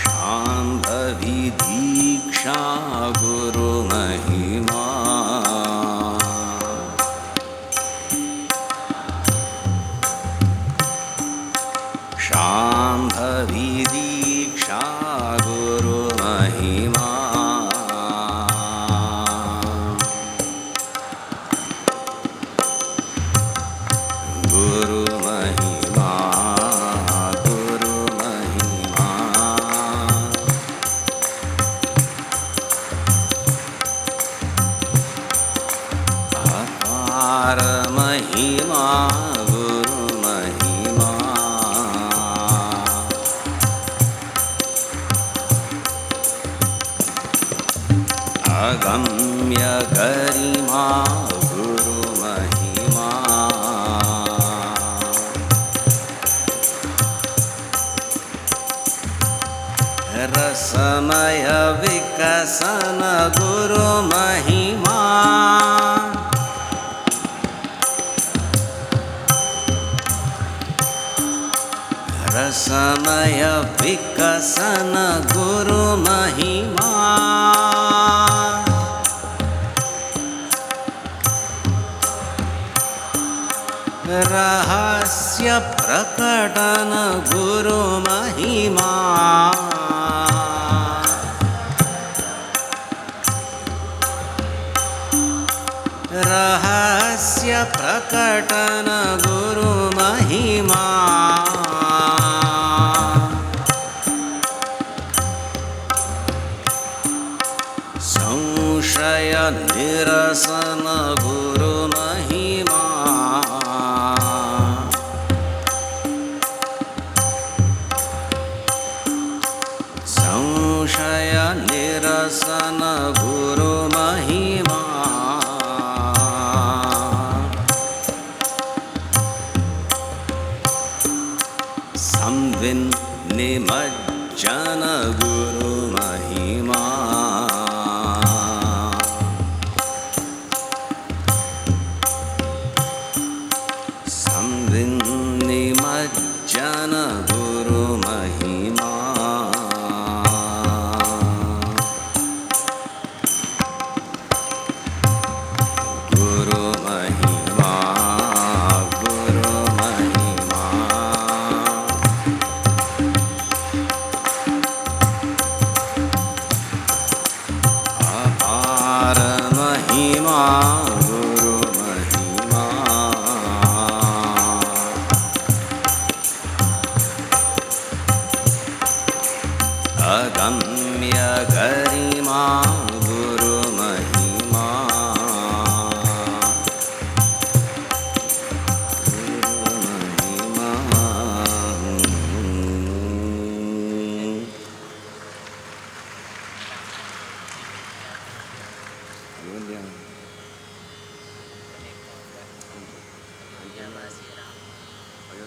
शांभवी दीक्षा गुरु महिमा। शांभवी दीक्षा गुरु महिमा। गुरु महिमा गुरु महिमा। अगम्य गरिमा गुरु महिमा। रसमय विकसन गुरु महिमा। रसमय विकसन गुरु महिमा। रहस्य प्रकटन गुरु महिमा। रहस्य प्रकटन गुरु महिमा। संशय निरसन गुरु महिमा। संशय निरसन गुरु महिमा। संविन निमज्जन गुरु महिमा। संविन निमज्जन गुरु महिमा। गुरु महिमा गुरु महिमा। अपार महिमा गुरु महिमा। अगम्य गरिमा गुरु महिमा। गुरु महिमा। अयोध्या अयोध्या अय्यो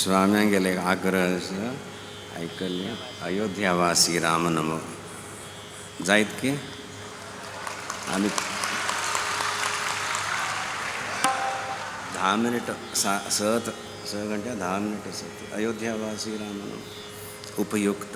स्वाम्यांगेले आग्रह आसा आयकल्लें अयोध्यावासी राम नमो जायत की आमी 10 मिनिट 6 घंटे 10 मिनिट आसात। अयोध्यावासी राम नमो उपयुक्त।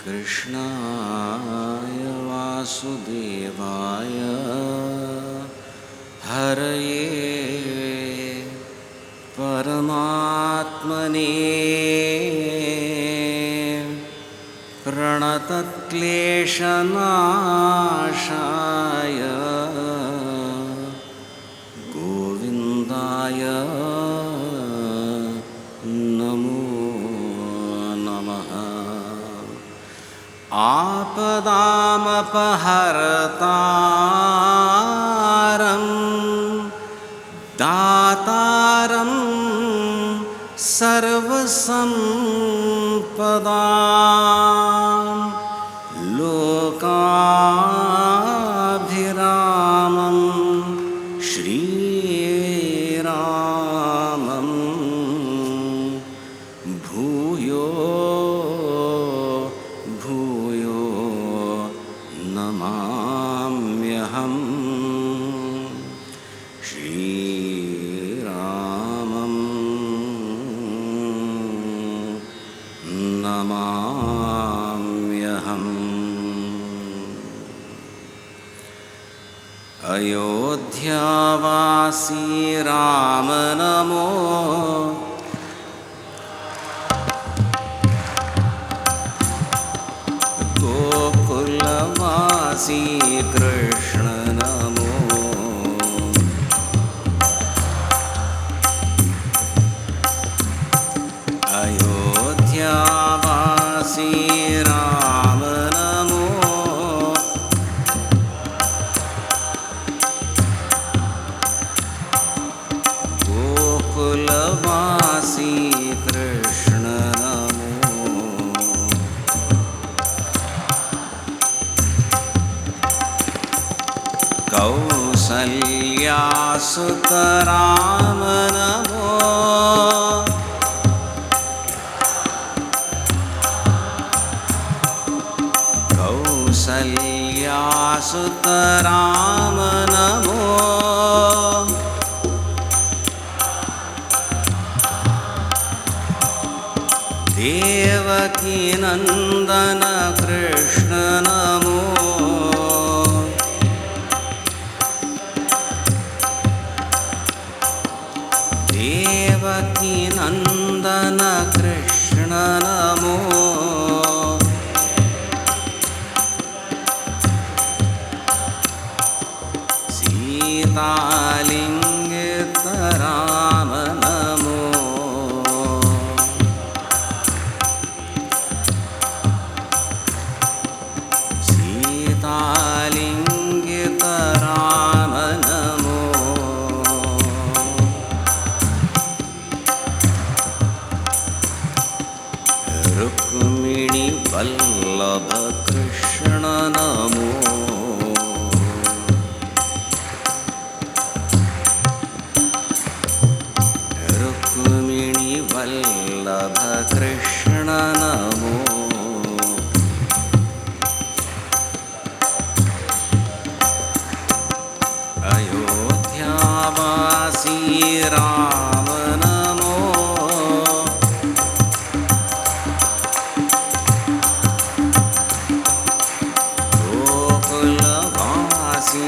कृष्णाय वासुदेवाय हरये परमात्मने प्रणतक्लेशनाशाय गोविन्दाय नमो नमः। आपदामपहर्तारं दातारं सर्वसम्पदां लोकाभिरामं श्रीरामं भूयो नमाम्यहम्। अयोध्यावासी राम नमो, गोकुलवासी कृष्ण नमो। अयोध्यावासी राम नमो, गोकुलवासी कृष्ण नमो। कौसल्यासुत राम नमो, कौसल्यासुत राम नमो। देवकीनन्दन कृष्ण नमो। देवकीनन्दन कृष्ण नमो। सीतालिङ्गित राम नमो। सीतालिङ्गित राम नमो। रुक्मिणी वल्लभ कृष्ण नमो। रुक्मिणी वल्लभ कृष्ण नमो। अयोध्यावासी राम नमो, गोकुलवासी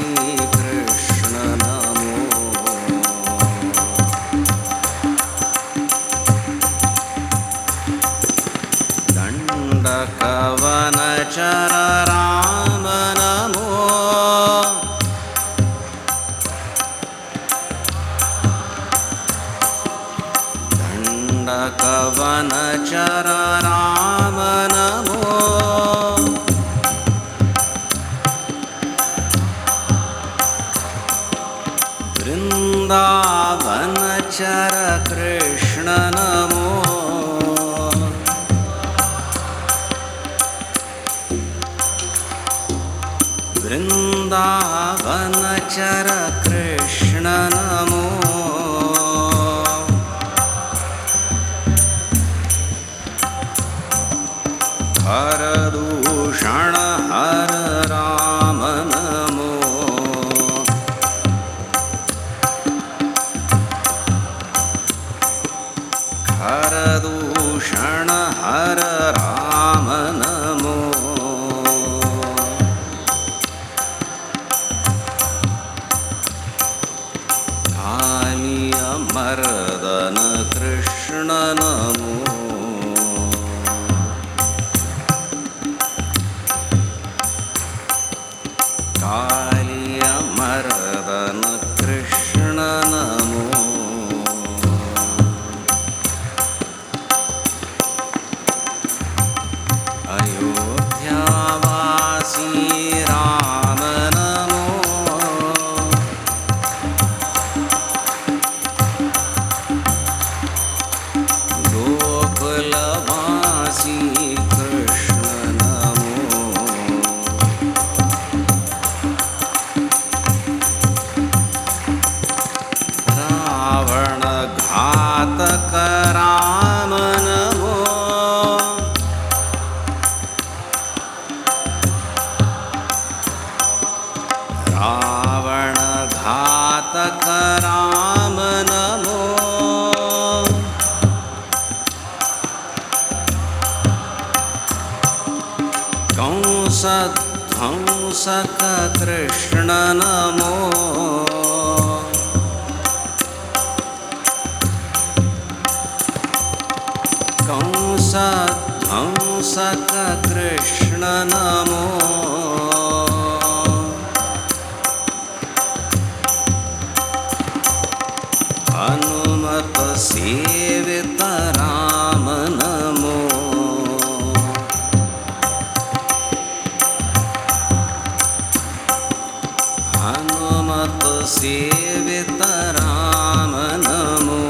कृष्ण नमो। दण्डकवनचर राम नमो, दण्डकवनचर राम नमो। वृन्दावनचर कृष्ण नमो। वृन्दावनचर कृष्ण नमो। हरदूषण हर राम नमो। हरदूषण हर राम नमो। कालियमर्दन कृष्ण नमो। कालियमर्दन कृष्ण नमो। ध्वंसक कृष्ण नमो। कंस ध्वंसक कृष्ण नमो। हनुमत सेवित राम नमो। हनुमत सेवित राम नमो।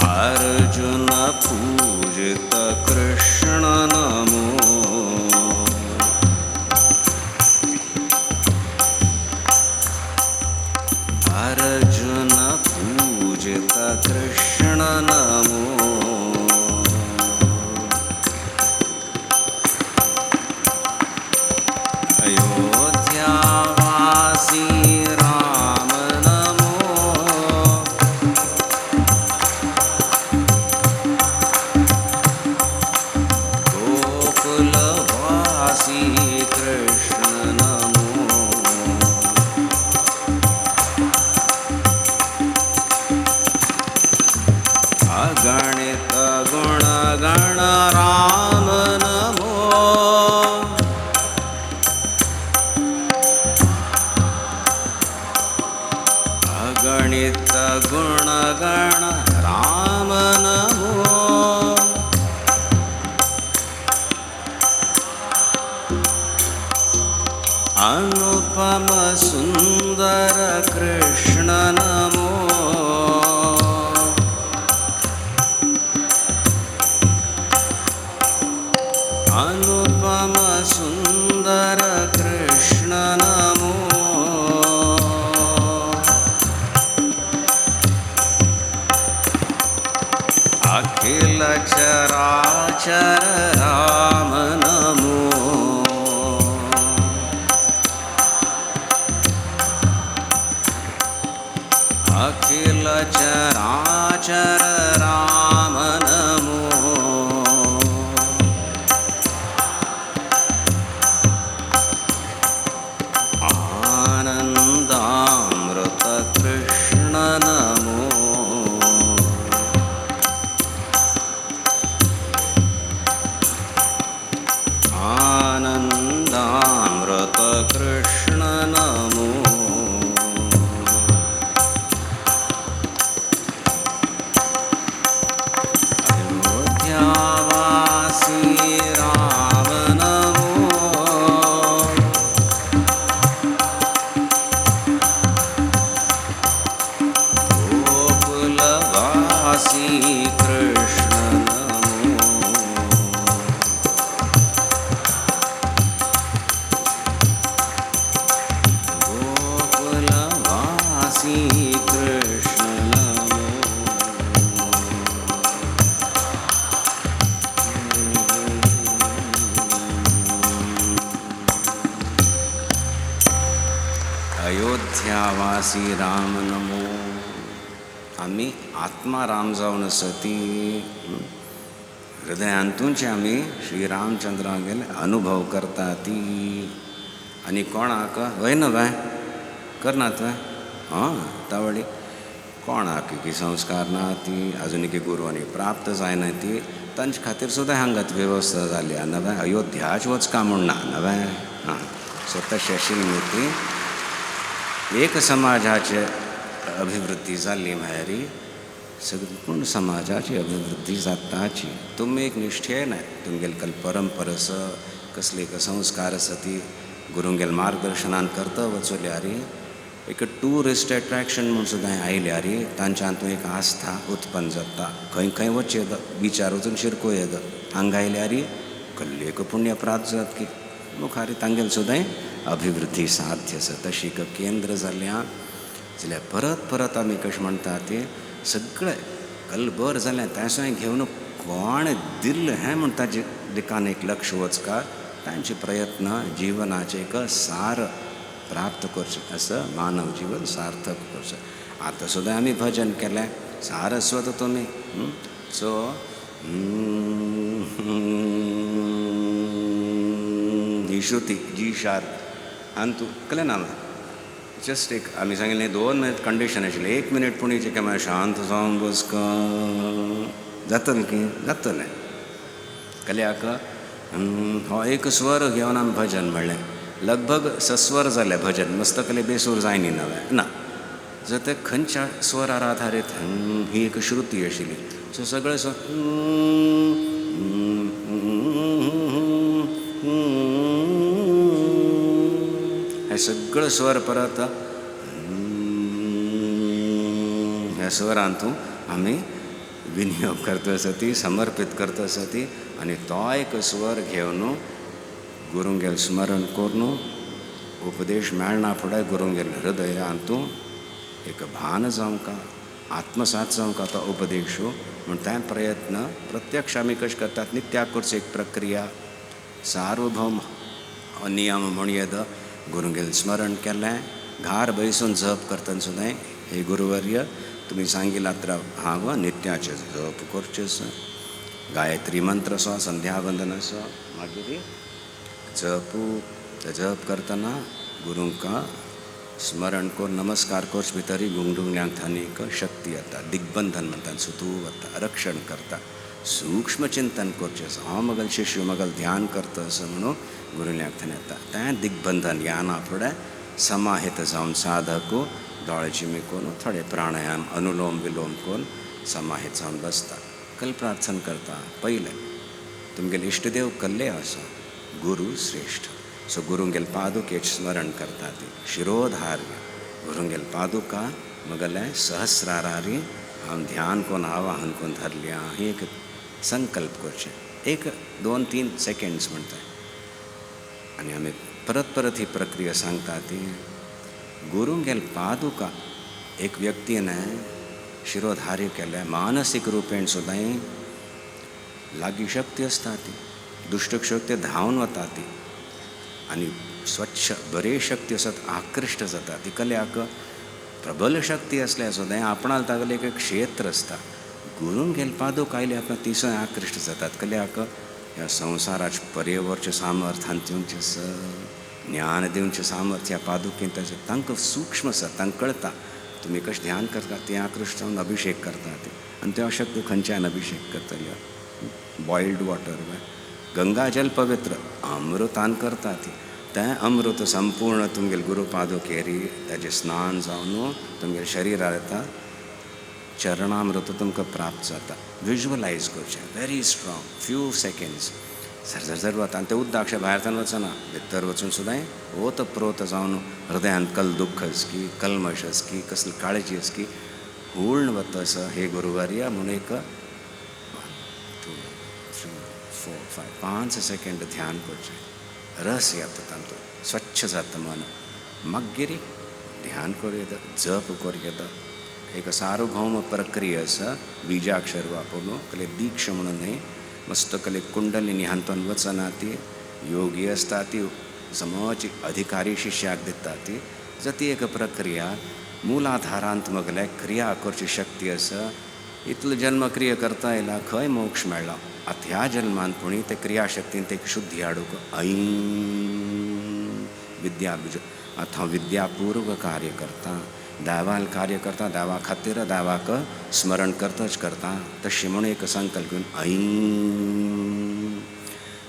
अर्जुन पूजित कृष्ण नमो। अर्जुन पूजित कृष्ण नमो। अयोध्यावासी राम नमो। गोकुलवासी कृष्ण नमो। अगणित गुण गण राम नमो। अगणित गुण गण राम नमो। अनुपम सुंदर कृष्ण नमो। अनुपम सुंदर कृष्ण नमो। अखिल चराचर राम नमो। अखिल चराचर राम नमो। आनंदामृत कृष्ण नमो। आनंदामृत कृष्ण नमो। अयोध्यावासी राम नमो। गोकुलवासी कृष्ण नमो। गोकुलवासी कृष्ण नमो। अयोध्यावासी राम नमो। आमी आत्मा राम जावन आसा ती हृदयांतूच आमी श्री रामचंद्रागेले अनुभव करता ती। आनी कोणाक हय न्हय बाय करनात व्हय हां तावळी कोणाक की संस्कार ना ती अजून की गुरवांनी प्राप्त जायना ती तांचे खातीर सुद्दां हांगात वेवस्था जाल्या नव्या अयोध्याच वचका म्हूण ना नव्या हां सो तशें आशिल्लें ती एक समाजाचे अभिवृद्धी जाल्ली म्हळ्यार सगळी समाजाची अभिवृद्धी जाताची। तुमी एक निश्चय ना तुमगेले कल परंपरा आसा कसले एक संस्कार आसा ती गुरुंगेल मार्गदर्शनान करता वचल्यार एक ट्युरिस्ट एट्रेक्शन म्हूण सुद्दां आयल्यार तांच्या एक आस्था उत्पन्न जाता। खंय खंय वचचें बिचार वचून शिरको येता हांगा आयल्यार कसलें एक पुण्य प्राप्त जाता की मुखार तांगेले सुद्दां अभिवृद्धी साध्य आसा। तशी एक केंद्र जाल्या जाल्यार परत परत आमी कशें म्हणटा तें सगळें कलबर जालें तें सुद्दां घेवन कोण दिल्लें हें म्हणटा जे दिकान एक लक्ष वचका तांचे प्रयत्न जिवनाचें एक सार प्राप्त करचें आसा मानव जिवन सार्थक करचें। आतां सुद्दां आमी भजन केलें सारस्वत तुमी सो ही श्रुती जी शार्प आनी तूं कलें ना जस्ट एक आमी सांगिल्लें 2 मिनट कंडिशन आशिल्लें 1 मिनट पुणी केन्ना शांत जावन बसका जातलें की जातलें कल्याक हो एक स्वर घेवन आमी भजन म्हणलें लगभग सस्वर जालें भजन मस्त कले बेसूर जायनी नवें ना जर ते खंयच्या स्वरार आधारीत ही एक श्रुती आशिल्ली सो सगळें स्वर हे सगळें स्वर परत ह्या स्वरांतूं आमी विनियोग करता आसा ती समर्पीत करता आसा ती आनी तो एक स्वर घेवन गुरुंगेल स्मरण करून उपदेश मेळना फुडें गुरुंगेल हृदयांतूं एक भान जावंक आत्मसात जावंक तो उपदेश म्हूण तें प्रयत्न प्रत्यक्ष आमी कशें करतात नित्याक करची एक प्रक्रिया सार्वभौम नियम म्हण येद गुरुंगेल स्मरण केलें घार बैसून जप करतना सुद्दां हे गुरुवर्य तुमी सांगिलां तर हांव नित्याचें जप करचें गायत्री मंत्र आसा संध्यावंदन आसा मागीर जपू जप करतना गुरूंका स्मरण करून नमस्कार करचे भितरी गुंगुंग्यांक थानीक शक्ती येता दिग्बंधन म्हणटा सुतू वता रक्षण करता सूक्ष्म चिंतन करचें आसा हांव मगल शिष्य मगल ध्यान करता असो म्हणून गुरुल्याक थंय येता तें दिग्बंधन याना फुडें समाहित जावन साधक दोळे चिमी करून थोडे प्राणायाम अनुलोम विलोम करून समाहित जावन बसता कल प्रार्थना करता पयलें तुमगेले इश्टदेव कल्ले आसा गुरु श्रेष्ठ सो गुरुंगेल पादुकेच स्मरण करता ती शिरोधार्य गुरुंगेल पादुका मगले सहस्रारारी हांव ध्यान कोन आवाहन कोन धरल्या ही एक संकल्प करचें 1 2 3 सेकेंड्स म्हणटा आनी आमी परत परत ही प्रक्रिया सांगता ती गुरुंगेल पादुका एक व्यक्तीन शिरोधार्य केलें मानसीक रुपेण सुद्दां लागीं शक्ती आसता ती दुश्ट शक्ती धांवन वता ती आनी स्वच्छ बरी शक्ती आसत आकृश्ट जाता ती कल्याक प्रबल शक्ती आसल्यार सुद्दां आपणाक तागेलें एक क्षेत्र आसता गुरूंगेल पादूक आयले आपणा तिसय आकृश्ट जातात कल्याक ह्या संवसाराचे पर्यवरचें सामर्थ्यान दिवचें आसा ज्ञान दिवचें सामर्थ्य ह्या पादुकेन ताचें तांकां सूक्ष्म आसा तांकां कळटा तुमी कशें ध्यान करता तें आकृश्ट जावन अभिशेक करता ते आनी त्या शक्ती खंयच्यान अभिशेक करतले बॉयल्ड वॉटर गंगाजल पवित्र अमृतान करता ती तें अमृत संपूर्ण तुमगेल गुरु पादुकेरी ताजें स्नान जावन तुमगेल शरिरार येता चरणामृत तुमकां प्राप्त जाता विज्युअलायज करचें व्हेरी स्ट्रॉंग फ्यू सेकेंड्स सरसर वता आनी तें उदक भायर तान वचना भितर वचून सुद्दां ओत प्रोत जावन हृदयान कल दुख्ख आसकी कल्मश आसकी कसली काळजी आसकी हूर्ण वता आसा हे गुरुवार्य म्हूण एक 1 2 3 4 5 5 सेकेंड ध्यान करचें रस येता तांतूं स्वच्छ जाता मन मागीर ध्यान करूं येता जप करूं येता एक सार्वभौम प्रक्रिया आसा बीजाक्षर वापरून कले दीक्ष म्हणून न्हय मस्त कले कुंडलिनी हातून वचना ती योगी आसता ती समज अधिकारी शिष्याक दिता ती जर ती एक प्रक्रिया मुलाधारांत मगले क्रिया करची शक्ती आसा इतलो जन्म क्रिया करता येयला खंय मोक्ष मेळ्ळा आतां ह्या जल्मान पुणी ते क्रियाशक्तीन ते शुद्धी हाडूंक ऐं विद्या बीज आतां हांव विद्यापूर्व कार्य करता देवाल कार्य करता देवा खातीर देवाक स्मरण करताच करता तशें म्हूण एक संकल्प घेवन ऐं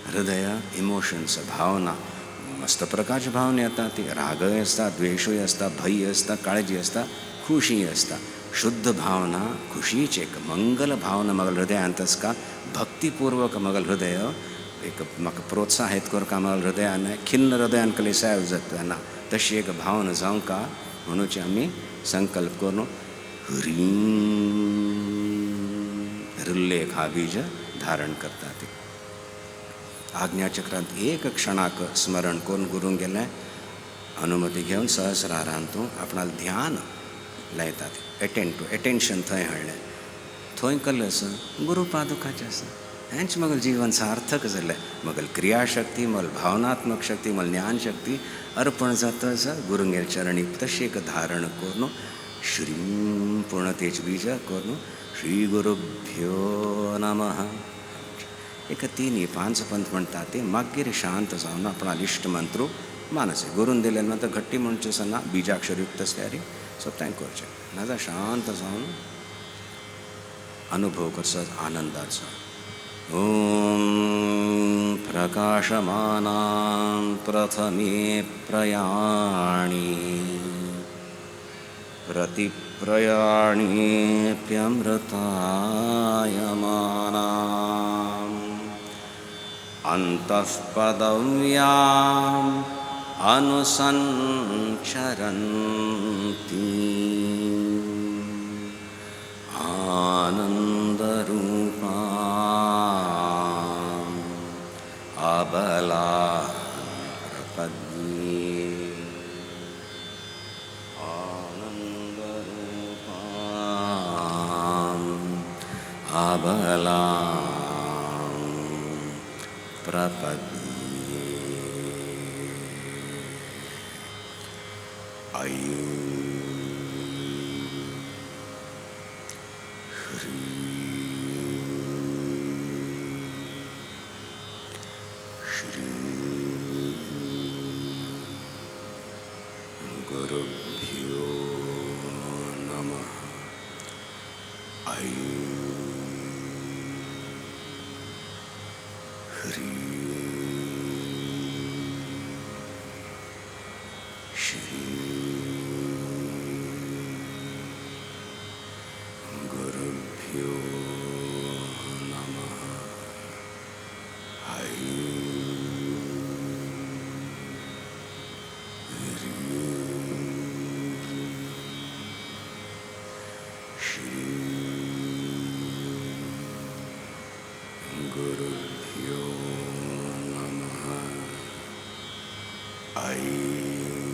हृदय इमोशन्स भावना मस्त प्रकारची भावना येता ती रागय आसता द्वेशूय आसता भंय आसता काळजी आसता खुशी आसता शुद्ध भावना खुशीची एक मंगल भावना मगल हृदयांत आसका भक्तिपूर्वक मगल हृदय एक म्हाका प्रोत्साहित करका मगल हृदयान खिन्न हृदयान कले सायब जाता ना तशी एक भावना जावंका म्हणून आमी संकल्प करून ह्रीं हृल्लेख हा बीज धारण करता ते आज्ञाचक्रांत एक क्षणाक स्मरण करून गुरूंक गेलें अनुमती घेवन सहस्रारांतूं आपणाक ध्यान लायतात एटेंड टू एटेन्शन थंय हाडलें थंय कल्लें आसा गुरू पादुकाचें आसा हेंच मगल जीवन सार्थक जालें मगल क्रियाशक्ती मगल भावनात्मक शक्ती मगल ज्ञानशक्ती अर्पण जाता आसा गुरुंगेर चरणी तशी एक धारण करून श्रीं पूर्ण तेज बीज करून श्री गुरुभ्यो नमः. एक तिनी पांच पंत म्हणटा ते मागीर शांत जावन आपणा इश्ट मंत्र मानसे गुरून दिले नंतर घट्टी म्हणचें सन्ना बीजाक्षरयुक्त आसल्यार सो तें करचें नाजाल्यार शांत जावन अनुभव करचो आनंदाचो. ओम प्रकाशमानां प्रथमे प्रयाणी प्रतिप्रयाणेऽप्यमृतायमानाम् अन्तःपदव्याम् अनुसञ्चरन्ति आनन्दरूपाम् अबलां प्रपद्ये आनन्दरूपाम् अबलां प्रपद्ये. ऐं ह्रीं श्रीं गुरुभ्यो नमः. ऐं ह्रीं श्रीं गुरुभ्यो नमः. ऐं ह्रीं श्रीं गुरुभ्यो नमः. ऐं ह्रीं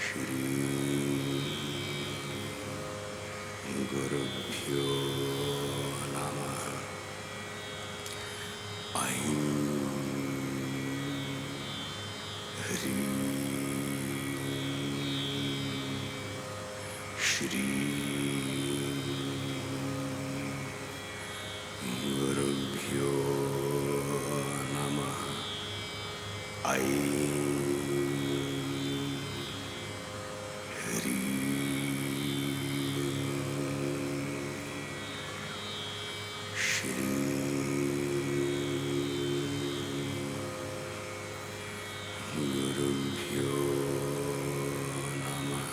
श्रीं गुरुभ्यो नमः. ऐं ह्रीं श्रीं गुरुभ्यो नमः. ऐं ह्रीं श्रीं गुरुभ्यो नमः.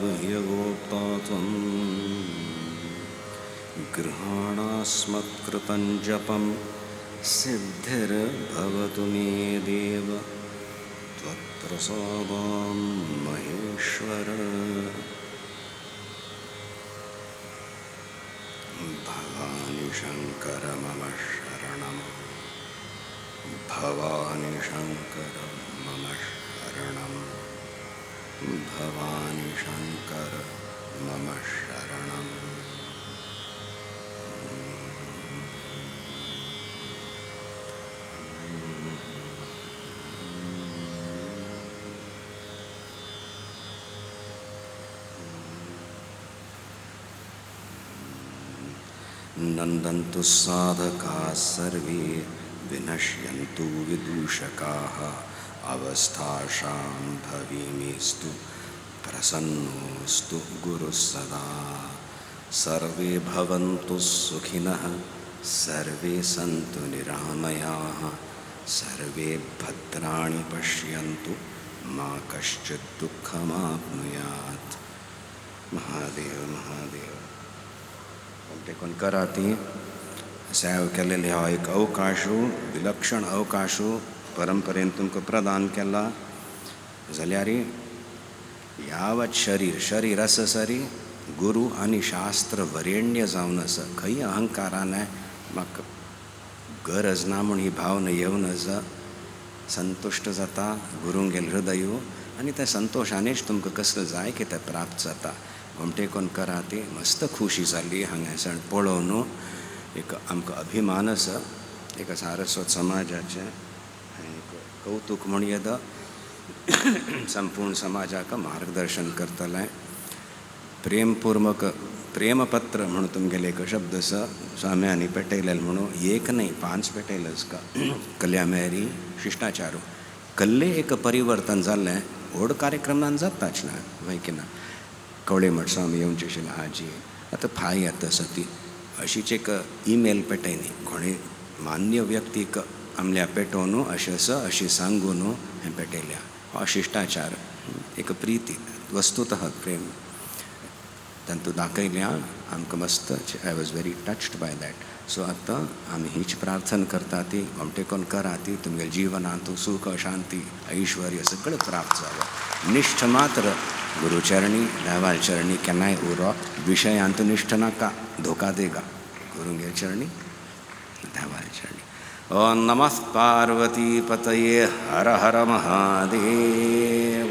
गुह्यगोप्ता त्वं गृहाणास्मत्कृतं जपं सिद्धिर्भवतु मे देव त्वत्प्रसादां महेश्वर. भवानी शंकर मम शरणं, भवानी शंकर मम शरणं, भवानी शंकर मम शरणम्. नन्दन्तु साधकाः सर्वे विनश्यन्तु विदूषकाः अवस्थाशां भविमेस्तु प्रसन्नोऽस्तु गुरुः सदा. सर्वे भवन्तु सुखिनः, सर्वे सन्तु निरामयाः, सर्वे भद्राणि पश्यन्तु मा कश्चित् दुःखमाप्नुयात्. महादेव महादेव. कोण कराती सेव केलेले हो एक अवकाशू, विलक्षण अवकाशू परंपरेन तुमकां प्रदान केला जाल्यार यावत शरीर शरीर आसा सरी गुरू आनी शास्त्र वरेण्य जावन आसा. खंय अहंकारान म्हाका गरज ना म्हूण ही भावना येवन आसा, संतुश्ट जाता गुरूंगेल हृदय आनी त्या संतोशानूच तुमकां कसलें जाय की तें प्राप्त जाता. गोमटेकोन कराती मस्त खुशी जाली हांगासर पळोवन. एक आमकां अभिमान आसा एक सारस्वत समाजाचें एक कौतूक म्हूण येता, संपूर्ण समाजाक मार्गदर्शन करतलें. प्रेमपूर्वक प्रेमपत्र म्हणून तुमगेले एक शब्द आसा स्वाम्यांनी पेटयलें म्हणून, एक न्हय 5 पेटयलें का कल्यामेरी शिश्टाचारू कल्ले एक परिवर्तन जाल्लें. व्हड कार्यक्रमान जाताच ना वय की ना. कवळे मठ स्वामी येवचे आशिल्ले आजी आतां फाय येता आसा ती अशीच एक ईमेल पेटयली कोणी मान्य व्यक्तीक आमल्या पेटोवन अशें आसा अशें सांगून हें पेटयल्या. हो शिश्टाचार एक प्रिती वस्तुतः प्रेम तांतूं दाखयल्या आमकां मस्त. I was very touched by that. So आतां आमी हीच प्रार्थना करता ती गोमटेकोन करा ती तुमगेल्या जिवनांत सुख शांती ऐश्वर्य सगळें प्राप्त जावं. निश्ठ मात्र गुरुचरणी देवाल चरणी केन्नाय उरो, विशयांत निश्ठ नाका, धोका देगा. गुरुंगेल चरणी देवाल चरणी. ओम नमः पार्वती पतये हर हर महादेव.